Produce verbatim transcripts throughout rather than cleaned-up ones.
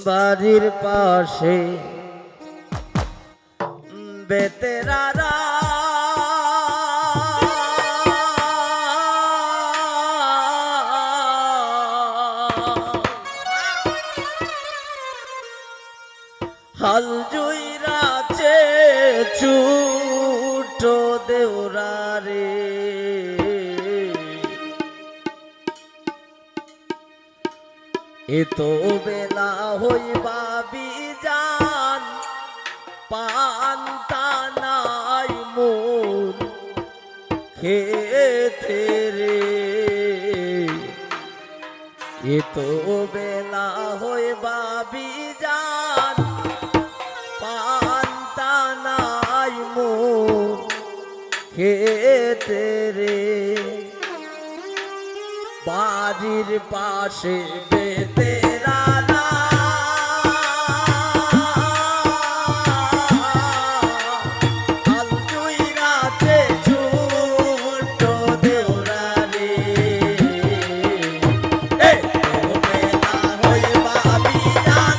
বাড়ির পাশে বেতেরারা হাল জুইরাছে ছোট দেওরারে। এত বেলা হইবা বিজান, পান্তা নাই মোর খেতে রে। এত বেলা হইবা বিজান, পান্তা নাই মোর খেতে রে। বাড়ির পাশে বেতেরারা হাল জুইরাছে ছোট দেওরারে। এত বেলা হইবা বিজান,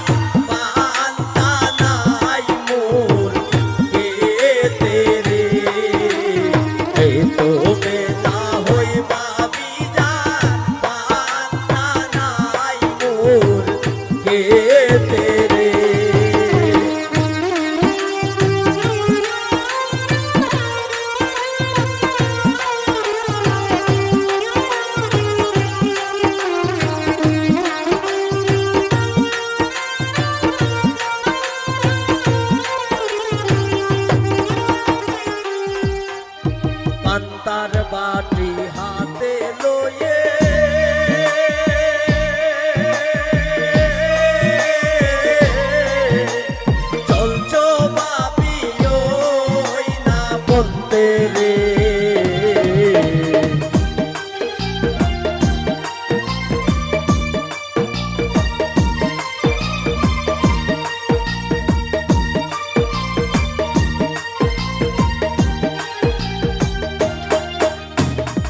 পান্তা নাই মোর খেতে রে। এত বেলা হইবা বিজান, পান্তা নাই মোর খেতে রে। পান্তার বাটি হাতে লইয়া চলছো ভাবি ওই না বলতে রে।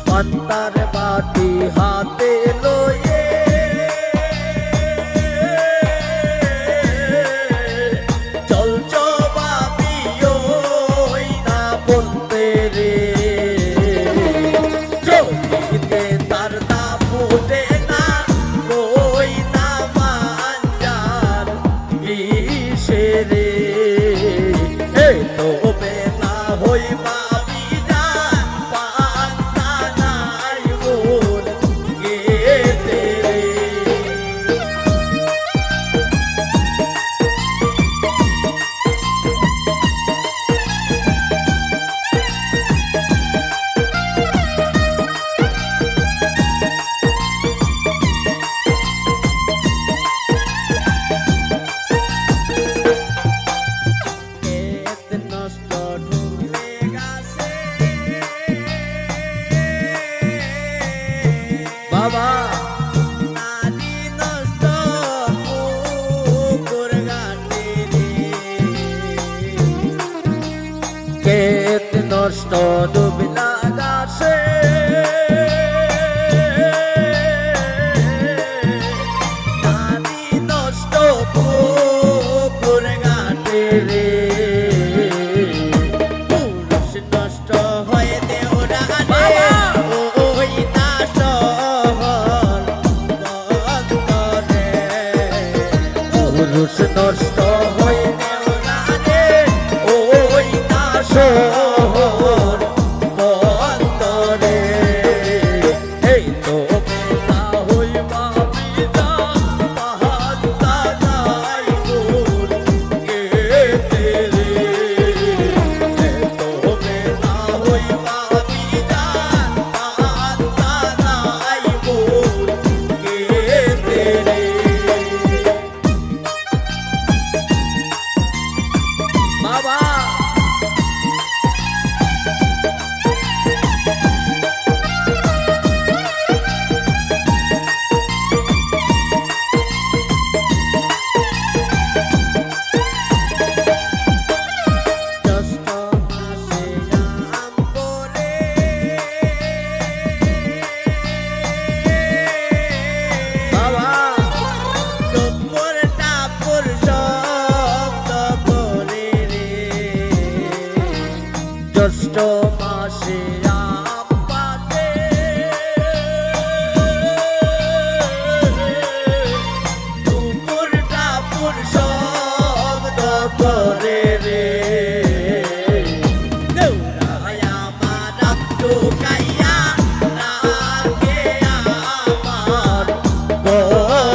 পান্তার বাটি হাতে লইয়া চলছো ভাবি ওই না বলতে রে। চোখে তার তা ফুটে না, কই না মাঞ্জার বিষে রে। এত বেলা হইবা বিজান, পান্তা নাই মোর খেতে রে। ক্ষেত নষ্ট ঢুলে গাছে। বাবা। নারী নষ্ট পুকুর ঘাটে রে। ক্ষেত নষ্ট ডুবলা গাছে। নারী নষ্ট পুকুর ঘাটে রে। পুরুষ নষ্ট হয় দেওরা রে, বাবা! ওই না শহর বন্দরে। পুরুষ নষ্ট হয় দেওরা রে, ওই না শহর বন্দরে। এই তো বেলা হইবা বিজান, পান্তা নাই মোর খেতে রে। এই তো বেলা হইবা বিজান, পান্তা নাই মোর খেতে রে। বাবা।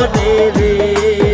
রে রে।